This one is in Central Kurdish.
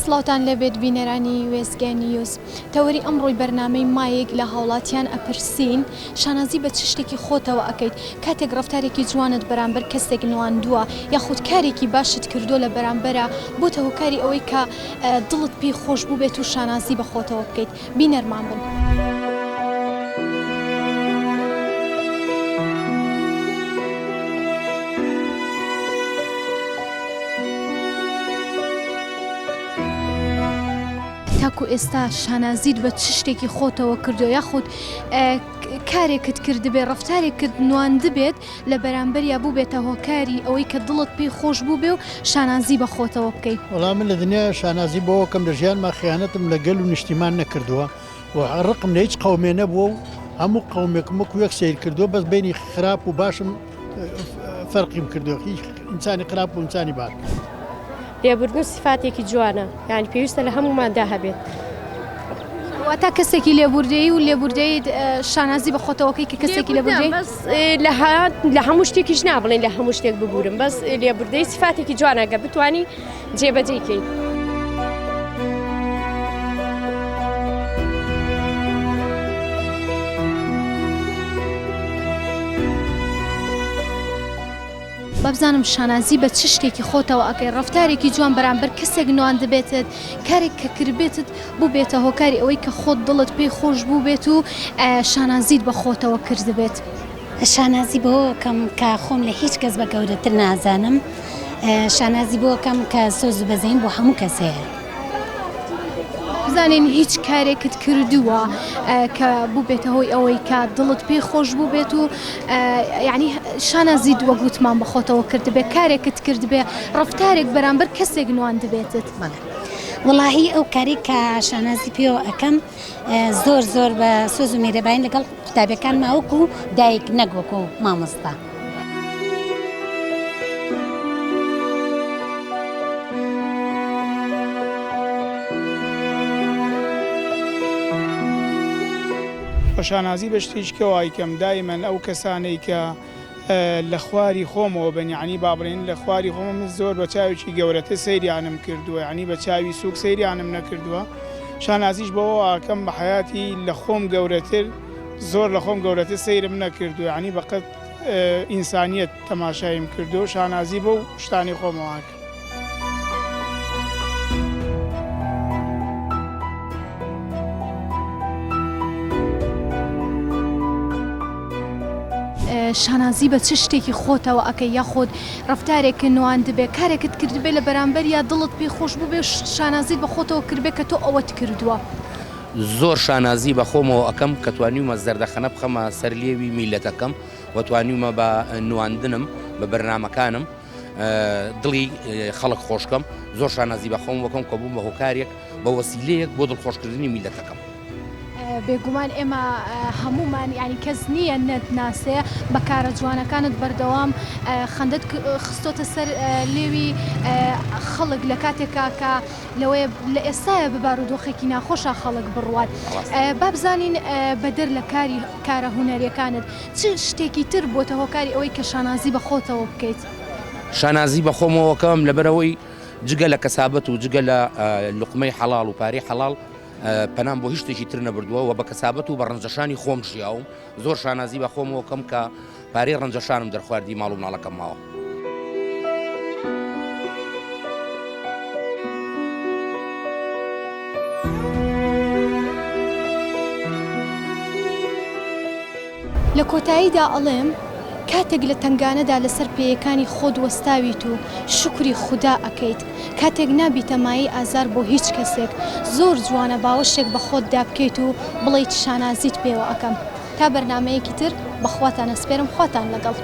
سڵاوتان لێبێت بینەرانی وێستگە نیوز. تەوەری ئەمڕۆی بەرنامەی مایک لە هاوڵاتیان ئەپرسین شانازی بە چ شتێکی خۆتەوە ئەکەیت کاتێک ڕەفتارێکی جوانت بەرامبەر کەسێک نواندووە یاخود کارێکی باشت کردووە لە بەرامبەرا بۆتە هۆکاری ئەوەی کە دڵت پێی خۆش بووبێت و شانازی بە خۆتەوە بکەیت بینەرمان بن. تاکو ئێستا شانازیت بە چ شتێکی خۆتەوە کردووە یاخود کارێکت کردبێ ڕەفتارێکت نواندبێت لە بەرامبەریا بووبێتە هۆکاری ئەوەی کە دڵت پێی خۆش بووبێ و شانازی بە خۆتەوە بکەی. وەڵا من لە دنیایا شانازی بەوە کەم لە ژیانما خیانەتم لە گەل و نیشتیمان نەکردووە و ڕقم لە هیچ قەومێ نەبووە و هەموو قەومێکم وەکو یەک سەیر کردووە بەس بەینی خراپ و باشم فەرقیم کردووە هیچ ئینسانی خراپ و ئینسانی باش. لێبوردن سیفاتێکی جوانە یانی پێویستە لە هەمووماندا هەبێت. واتا کەسێکی لێبوردەیی و لێبوردەیت شانازی بە خۆتەوەکەی کە کەسێکی لێبوردەی بەس لە هەموو شتێکیش نابڵێن لە هەموو شتێک ببورم بەس لێبوردەی سیفاتێکی جوانە گە بتانی جێبەجێی کەیت. وابزانم شانازی بە چ شتێکی خۆتەوە ئەکەی ڕەفتارێکی جوان بەرامبەر کەسێک نواندبێتت کارێک کە کردبێتت بووبێتە هۆکاری ئەوەی کە خۆت دڵت پێی خۆش بووبێت و شانازیت بە خۆتەوە کردبێت. شانازی بەوە ئەکەم کە خۆم لە هیچ کەس بە گەورەتر نازانم، شانازی بۆ ئەکەم کە سۆز و بەزەیم بۆ هەموو کەس هەیە. بزانین هیچ کارێکت کردووە کە بووبێتە هۆی ئەوەی کە دڵت پێی خۆش بووبێت و یعنی شانازیت وەک وتمان بە خۆتەوە کردبێ کارێکت کردبێ ڕەفتارێک بەرامبەر کەسێک نواندبێتت؟ بەڵێ وەڵاهی ئەو کارەی کە شانازی پێوە ئەکەم زۆر زۆر بە سۆز و میرەبانی لەگەڵ قوتابیەکانما وەکو دایک نەک وەکو مامۆستا. بە شانازی بە شتێکی کەوا ئەیکەم دایمەن ئەو کەسانەی کە لە خواری خۆمەوە بن یانی با بڵێین لە خواری خۆمە من زۆر بە چاوێکی گەورەتر سەیریانم کردووە یانی بە چاوی سوک سەیریانم نەکردووە شانازیش بەوە ئەکەم بە حەیاتی لە خۆم گەورەتر زۆر لە خۆم گەورەتر سەیرم نەکردووە یانی بەقەد ئینسانیەت تەماشایم کردووە شانازی بەو شتانەی خۆمەوە ئەکەم. شانازی بە چ شتێکی خۆتەوە ئەکەی یاخود ڕەفتارێک نواندبێ کارێکت کردبێ لە بەرامبەریا دڵت پێی خۆش بووبێ و شانازیت بە خۆتەوە کردبێ کە تۆ ئەوەت کردووە. زۆر شانازی بە خۆمەوە ئەکەم کە توانیومە زەردەخەنە بخەمە سەر لێوی میللەتەکەم و توانیومە بە نواندنم بە بەرنامەکانم دڵی خەڵک خۆشکەم زۆر شانازی بە خۆم وەکەم کە بووم بە هۆکارێک بە وەسیلەیەک بۆ دڵخۆشکردنی میللەتەکەم. بێگومان ئێمە هەموومان یانی کەس نییە نەتناسێ بە کارە جوانەکانت بەردەوام خەندەت خستۆتە سەر لێوی خەڵک لە کاتێکا کە لەوەیە لە ئێستایا بە بارودۆخێکی ناخۆشا خەڵک بڕوات با بزانین بەدەر لە کاری کارە هونەریەکانت چ شتێکی تر بۆتە هۆکاری ئەوەی کە شانازی بە خۆتەوە بکەیت؟ شانازی بە خۆمەوە کەم لەبەرئەوەی جگە لە کەسابەت و جگە لە لوقمەی حەڵاڵ و پارەی حەڵاڵ پەنام بۆ هیچ شتێکی تر نەبردووە و بە کەسابەت و بە ڕەنجەشانی خۆم ژیاوم زۆر شانازی بە خۆمەوە کەم کە پارەی ڕەنجەشانم دەرخواردی ماڵ و مناڵەکەم ماوە. لە کۆتاییدا ئەڵێم کاتێک لە تەنگانەدا لەسەر پێیەکانی خۆت وەستاویت و شوکری خودا ئەکەیت کاتێک نابیتە مایەی ئازار بۆ هیچ کەسێک زۆر جوانە باوەشێک بە خۆتدا بکەیت و بڵێیت شانازیت پێوە ئەکەم تا بەرنامەیەکی تر بە خواتان ئەسپێرم خواتان لەگەڵ.